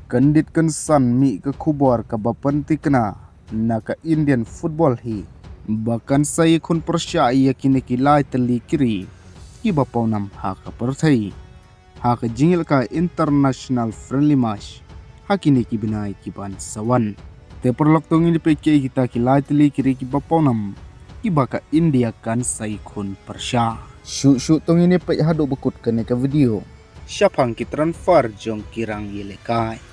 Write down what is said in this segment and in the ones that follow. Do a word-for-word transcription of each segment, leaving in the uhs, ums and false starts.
Kyndit kynsan mih ka khubor kaba pynthikna na ka Indian football hi ba kan sa ïakhun pyrshah ïa kine ki lai tylli ki ri kiba pawnam ha ka pyrthei ha ka jingïalehkai international friendly match ha kine ki bnai ki ban sa wan. Te paralok, to ngin ïa peit kiei kita ki lai tylli ki ri kiba pawnam kiba ka India kan sa ïakhun pyrshah. Shuh shuh to ngin ïa peit haduh ba kut kane ka video shaphang ki transfer jong ki rangïalehkai.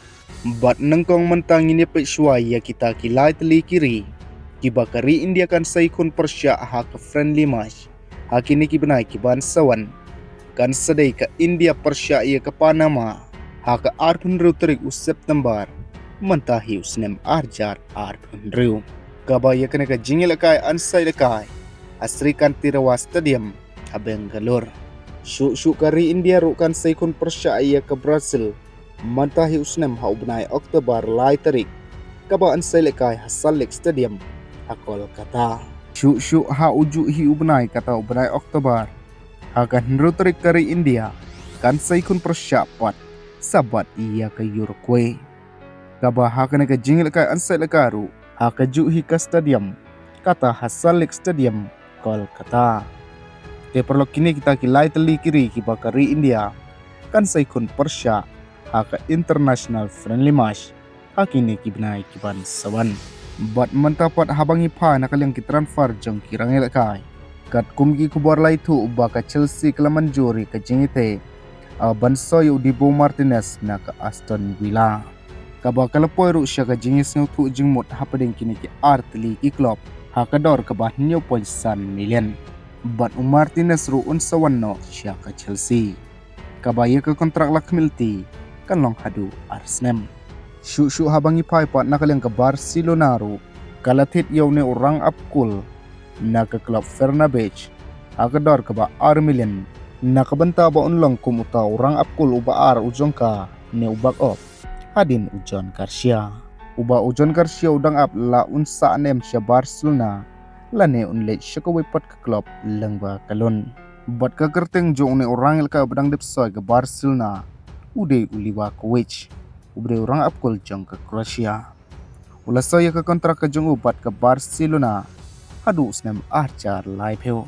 Bad nyngkong mynta ngin ïa peit shuwa ïa kita ki lai tylli ki ri kiba ka ri India kan sa ïakhun pyrshah ha ka friendly match ha kine ki bnai ki ban sa wan. Kan sa dei ka India pyrshah ïa ka Panama ha ka arphew hynriew tarik u September mynta hi u snem arhajar arphew hynriew, kaba ïa kane ka jingïalehkai yn sa ïalehkai ha Srikanteerava Stadium ha Bangalore. Shuh shuh ka ri India ruh kan sa ïakhun pyrshah ïa ka Brazil mynta hi u snem ha u bnai October lai tarik, kaba yn sa ïalehkai ha Salt Lake Stadium ha Kolkata. Shuh shuh ha ujuh hi u bnai, kata u bnai October, ha ka hynriew tarik ka ri India kan sa ïakhun pyrshah pat sa bat ïa ka Uruguay, kaba ha kane ka jingïalehkai yn sa ïalehkai ruh ha kajuh hi ka stadium, kata ha Salt Lake Stadium, Kolkata. Te paralok, kine kita ki lai tylli ki ri kiba ka ri India kan sa ïakhun pyrshah ha ka international friendly match ha kine ki bnai ki ban sa wan. Bad mynta pat haba ngi phai na ka liang ki transfer jong ki rangïalehkai, katkum ki khubor la ïathuh ba ka Chelsea ka la mynjur ïa ka jingïateh, ah, ban soi ïa u Dibu Martinez na ka Aston Villa, kaba ka la poi ruh sha ka jingïasngewthuh jingmut hapdeng kine ki ar tylli ki club ha ka dor kaba hynñiew point san million. Bad u Martinez ruh un sa wan noh sha ka Chelsea, kaba ïa ka kontrak la khmih lynti kan long haduh ar snem. Shuh shuh haba ngi phai pat na ka liang ka Barcelona ruh, ka la thied ïa une u rangap kul na ka club Fenerbahce ha ka dor kaba ar million, na ka bynta ba un long kum uta u rangap kul uba ar u jong ka ne u backup hadien u John Garcia, uba u John Garcia u dang ap la un sah ne em sha Barcelona lane un leit sha kawei pat ka club lyngba ka loan. Bad ka kyrteng jong une u rangïalehkai uba dang dep soi ka Barcelona u dei u Livakovic, uba dei u rangap kul jong ka Croatia. U la soi ïa ka kontrak ka jong u bad ka Barcelona haduh u snem arhajar laiphew.